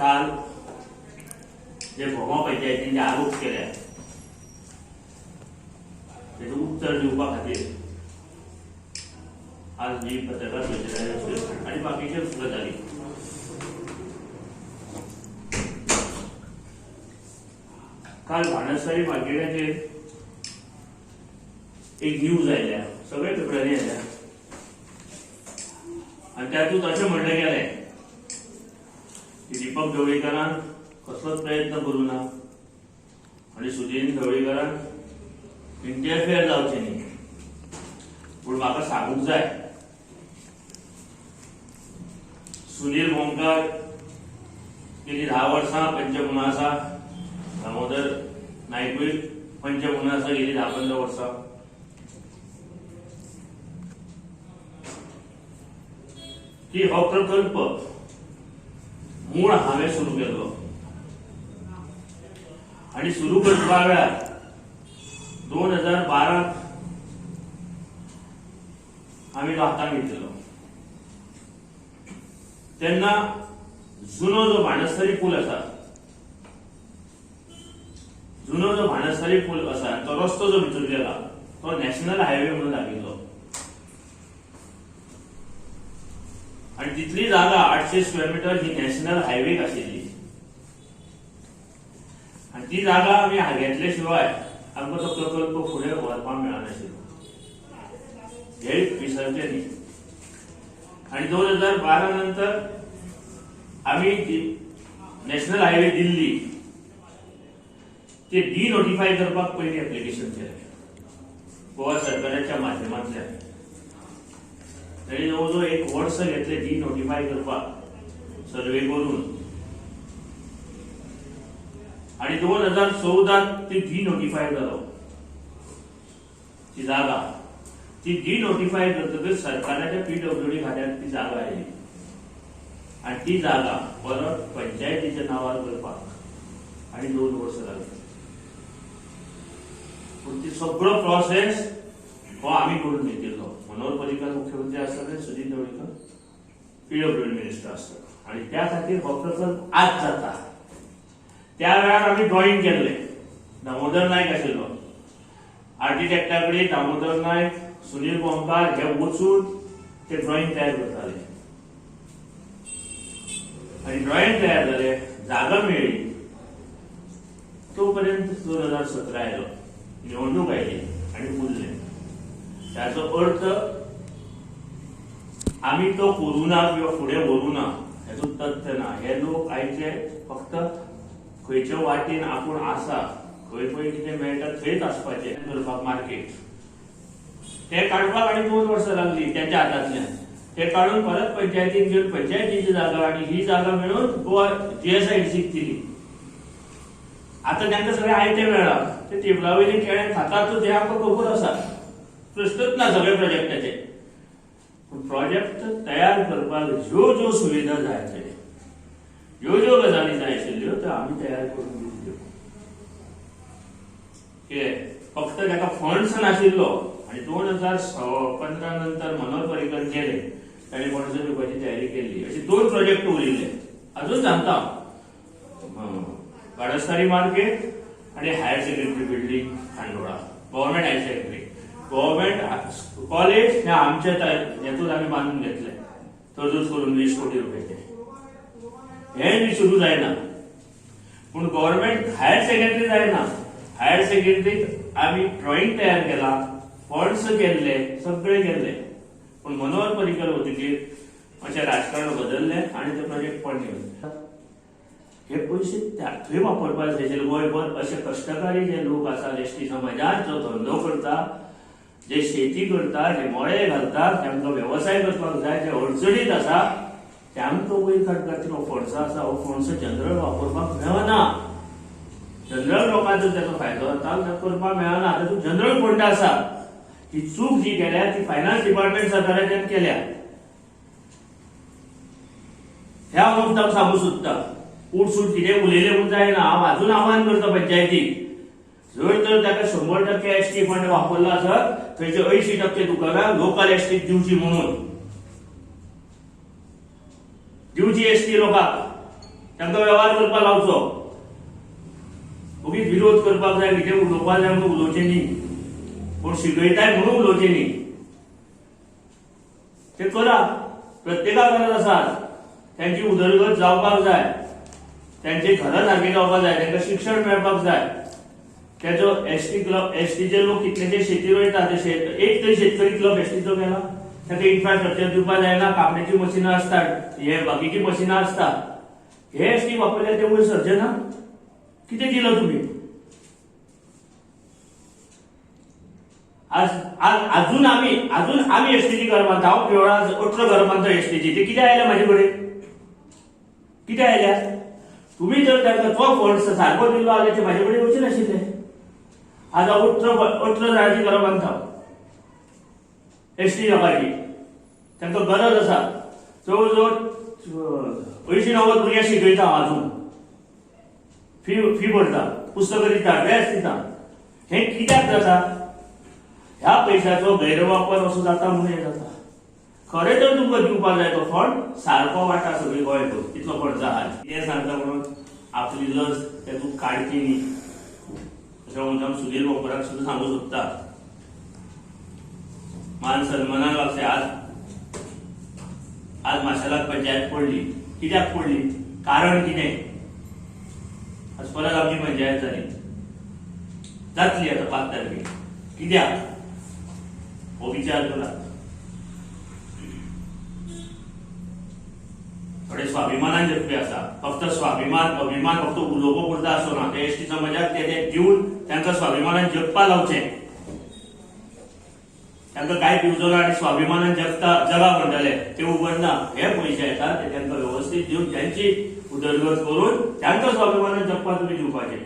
काल जे भोमा पंचायतीन जे आरोप केले तेजें उत्तर दिवपा खातीर आज ही पत्रकार परिशद आनी बाकीच्यो गजाली. काल बाणस्तारी मार्केटाचेर एक न्यूज आयल्या, सगळ्या पेपरांनी आयल्या आनी तातूंत अशें म्हणलें गेलें की दीपक ढवळीकारान कसलोच प्रयत्न करूं ना आनी सुदिन ढवळीकारान इंटरफेअर जावचें न्ही. पूण म्हाका सांगूंक जाय, सुनील भोंमकार गेली 10 वर्सां पंच म्हणून आसा, दामोदर नायकूय पंच म्हणून आसा गेली 10-15 वर्सां. की हो प्रकल्प मूळ हांवें सुरू केल्लो आनी सुरू करपा वेळार 2012 आमी तो हातान घेतिल्लो. तेन्ना जुनो जो बाणस्तारी पूल आसा, जुनो जो बाणस्तारी पूल आसा तो रस्तो जो भितर गेला तो नॅशनल हायवे म्हणून लागिल्लो आनी तितली जागा 800 स्क्वेअर मिटर ही नॅशनल हायवेक आशिल्ली आनी ती जागा आमी घेतले शिवाय आमकां तो प्रकल्प फुडें व्हरपाक मेळनाशिल्लो, हे विसरचें न्ही. आनी 2012 नंतर आमी नॅशनल हायवे दिल्ली ते डी नोटिफाय करपाक पयलीं एप्लिकेशन केलें गोवा सरकाराच्या माध्यमांतल्यान. ताणी जवळ जवळ 1 वर्स घेतले डी नोटिफाय करपाक, सर्वे करून, आनी 2014 ती डी नोटिफाय जालो ती जागा. ती डी नोटिफाय करतकच सरकाराच्या पीडब्ल्यूडी खात्यात ती जागा आयली आनी ती जागा परत पंचायतीच्या नांवार करपाक आनी 2 वर्सां लागली. पूण ती सगळो प्रोसेस हो आमी करून घेतिल्लो. मनोहर पर्रीकर मुख्यमंत्री आसतना, सुदिन ढवळीकर पीडब्ल्यूडी मिनिस्टर आसतना, आनी त्या खातीर हो प्रकल्प आज जाता. त्या वेळार आमी ड्रॉइंग केल्लें, दामोदर नायक आशिल्लो आर्किटेक्टा कडेन, दामोदर नायक, सुनील बोमकार हे वचून ते ड्रॉइंग तयार करताले आनी ड्रॉइंग तयार जाले, जागा मेळ्ळी. तो पर्यंत 2017 आयलो, निवडणूक आयली आनी उरले. त्याचो अर्थ आमी तो करूं ना किंवा फुडें व्हरूं ना हेचो तथ्य ना. हे लोक आयचे फक्त खंयच्या वाटेन आपूण आसा, खंय खंय कितें मेळटा थंयच आसपाचें करपाक मार्केट ते काडपाक आनी 2 वर्सां लागली तेच्या हातांतल्यान. ते काडून परत पंचायतीन घेवन पंचायतीची जागा आनी ही जागा मेळून गोवा जीएसआयडीसीक दिली. आतां तांकां सगळें आयतें मेळ्ळां, ते टेबला वयले केळें खातातूच हें आमकां खबर आसा, प्रश्नच ना सगळे प्रोजेक्टाचे. पूण प्रोजेक्ट तयार करपाक ज्यो ज्यो सुविधा जाय आशिल्ल्यो, ज्यो ज्यो गजाली जाय आशिल्ल्यो त्यो आमी तयार करून दिल्ल्यो. कितें फक्त ताका फंड्स नाशिल्लो आनी 2015 नंतर मनोहर पर्रीकर गेले, ताणी फंड्स दिवपाची तयारी केल्ली. अशे 2 प्रोजेक्ट उरिल्ले अजून सांगता, बाणस्तारी मार्केट आनी higher secondary building Khandola, government higher secondary, government college हे आमच्या हेतून आमी बांदून घेतले तरतूद करून 20 कोटी रुपयाचे, हे बी सुरू जायना. पूण गव्हर्नमेंट हायर सेकंडरी जायना. हायर सेकंडरीत आमी ड्रॉइंग तयार केला, फंड्स केल्ले, सगळे केल्ले, पूण मनोहर पर्रीकर वतकीर मातशें राजकारण बदललें आनी ते प्रोजेक्ट पडले. हे पयशे थंय वापरपाक जाय आशिल्ले. गोंयभर अशे कश्टकारी जे लोक आसात एसटी समाजात, जो धंदो करता, जे शेती करता, जे मळे घालतात, तांकां वेवसाय करपाक जाय, जे अडचणीत आसा तांकां वयर काडपा खातीर हो फंड्स आसा. हो फंड्स जनरल वापरपाक मेळना. जनरल लोकांचो ताचो फायदो जाता तो करपाक मेळना. आतां तूं जनरल फंड आसा, ही चूक जी केल्या ती फायनान्स डिपार्टमेंट सरकाराच्यान केल्या. ह्या हांव सांगू सोदता, उठसूट कितें उलयलें म्हूण जायना. हांव अजून आव्हान करता पंचायतीक, जर तर ताका 100% एसटी फंड वापरला आसत थंयचे 80% दुकानां लोकल एसटीक दिवची म्हणून, दिवची एसटी लोकांक. तांकां वेव्हार करपाक लावचो. ओगीच विरोध करपाक जाय, कितें उलोवपाक जाय म्हणून उलोवचें न्ही, कोण शिकयताय म्हणून उलोवचें न्ही. ते करा, प्रत्येकाक गरज आसा. त्यांची उदरगत जावपाक जाय, त्यांची घरां सारकी जावपाक जाय, तांकां शिक्षण मेळपाक जाय. तेजो एसटी क्लब, एसटीचे लोक कितलेशे शेती रोयता, ते शेत एक तरी शेतकरी क्लब एसटीचो केला? ताका इन्फ्रास्ट्रक्चर दिवपाक जायना? कापणीची मशिनां आसतात, हे बाकीची मशिनां आसतात, हे एसटी वापरल्यार ते वयर सरचे ना? कितें दिलं तुम्ही आज? आज अजून आमी एसटीची घर बांदता. हांव प्रियोळा 18 घर बांदता एसटीची. ते कितें आयल्या म्हाजे कडेन? कितें आयल्या? तुम्ही जर तांकां तो फंड सारको दिल्लो जाल्यार ते म्हाजे कडेन येवचे नाशिल्ले. आज हांव 18 जाणांची घरां बांदता एसटी लोकांची. तांकां गरज आसा. जवळ जवळ 80-90 भुरग्यांक शिकयता हांव अजून. फी फी भरता, पुस्तकां दिता, ड्रेस दिता. हें कित्याक जाता? ह्या पयशाचो गैरवापर असो जाता म्हणून हें जाता. खरें तर तुमकां दिवपाक जाय तो फंड सारको वांटा सगळी गोंयभर, तितलो खर्च आहा. कितें सांगता म्हणून आपली लज तेतूंत काडची न्ही, अशें म्हणून हांव सुधीर बोपराक सुद्दां सांगूंक सोदता. मान सन्मानान वागचें. आज आज माशेलात पंचायत पडली. कित्याक पडली? कारण कितें? आज परत आमची पंचायत जाली, जातली आतां 5 तारखेक. कित्याक? हो विचार करात. थोडे स्वाभिमानान जगपी आसा. फक्त स्वाभिमान अभिमान फक्त उलोवपा पुरता आसो ना. ते एसटी समाजाक ते ते दिवन तांकां स्वाभिमानान जगपा लावचें. तांकां कांय दिवचो ना आनी स्वाभिमानान जगता जगा म्हणटले ते उबरना. हे पयशे येतात ते तांकां वेवस्थीत दिवन त्यांची उदरगत करून तांकां स्वाभिमानान जगपाक तुमी दिवपाचे.